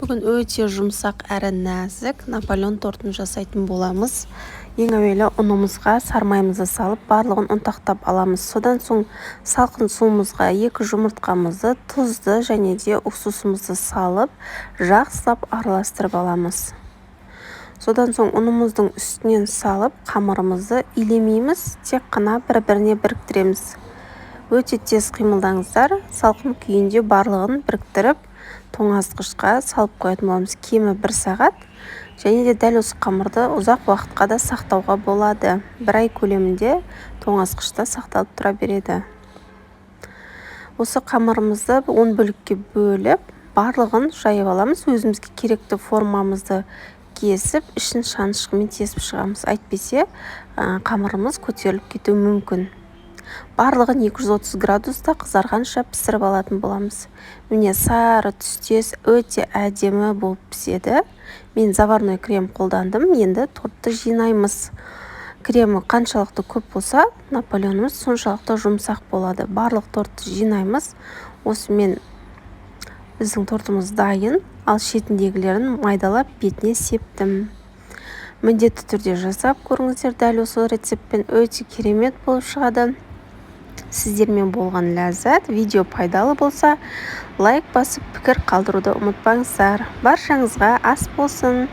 Бүгін өте жұмсақ әрі нәзік Наполеон тортын жасайтын боламыз. Ең әуелі ұнымызға сармайымызды салып, барлығын ұнтақтап аламыз. Содан соң салқын суымызға 2 жұмыртқамызды, тұзды және де уксусымызды салып, жақсылап араластырып аламыз. Содан соң ұнымыздың үстінен салып, қамырымызды илемейміз, тек қана бір-біріне біріктіреміз. Өте тез қимылдаңыздар, салқын күйінде барлығын біріктіріп, тоңазытқышқа салып қоятын боламыз кемі 1 сағат. Және де дәл осы қамырды ұзақ уақытқа да сақтауға болады. 1 ай көлемінде тоңазытқышта сақталып тұра береді. Осы қамырымызды 10 бөлікке бөліп, барлығын жайып аламыз. Өзімізге керекті формамызды кесіп, ішін шанышқымен тесіп шығамыз. Әйтпесе, қамырымыз көтеріліп кетуі мүмкін. Барлығын 230 градуста қызарғанша пісіріп алатын боламыз. Міне, сары түстес өте әдемі болып піседі. Мен заварной крем қолдандым. Енді тортты жинаймыз. Кремі қаншалықты көп болса, Наполеонымыз соншалықты жұмсақ болады. Барлық тортты жинаймыз. Осымен біздің тортымыз дайын. Ал шетіндегілерін майдалап бетіне септім. Міндетті түрде жасап көріңіздер, дәл осы рецептпен өте керемет болып шығады. Сіздермен болған Ләззат. Видео пайдалы болса, лайк басып, пікір қалдыруды ұмытпаңыздар. Баршаңызға ас болсын.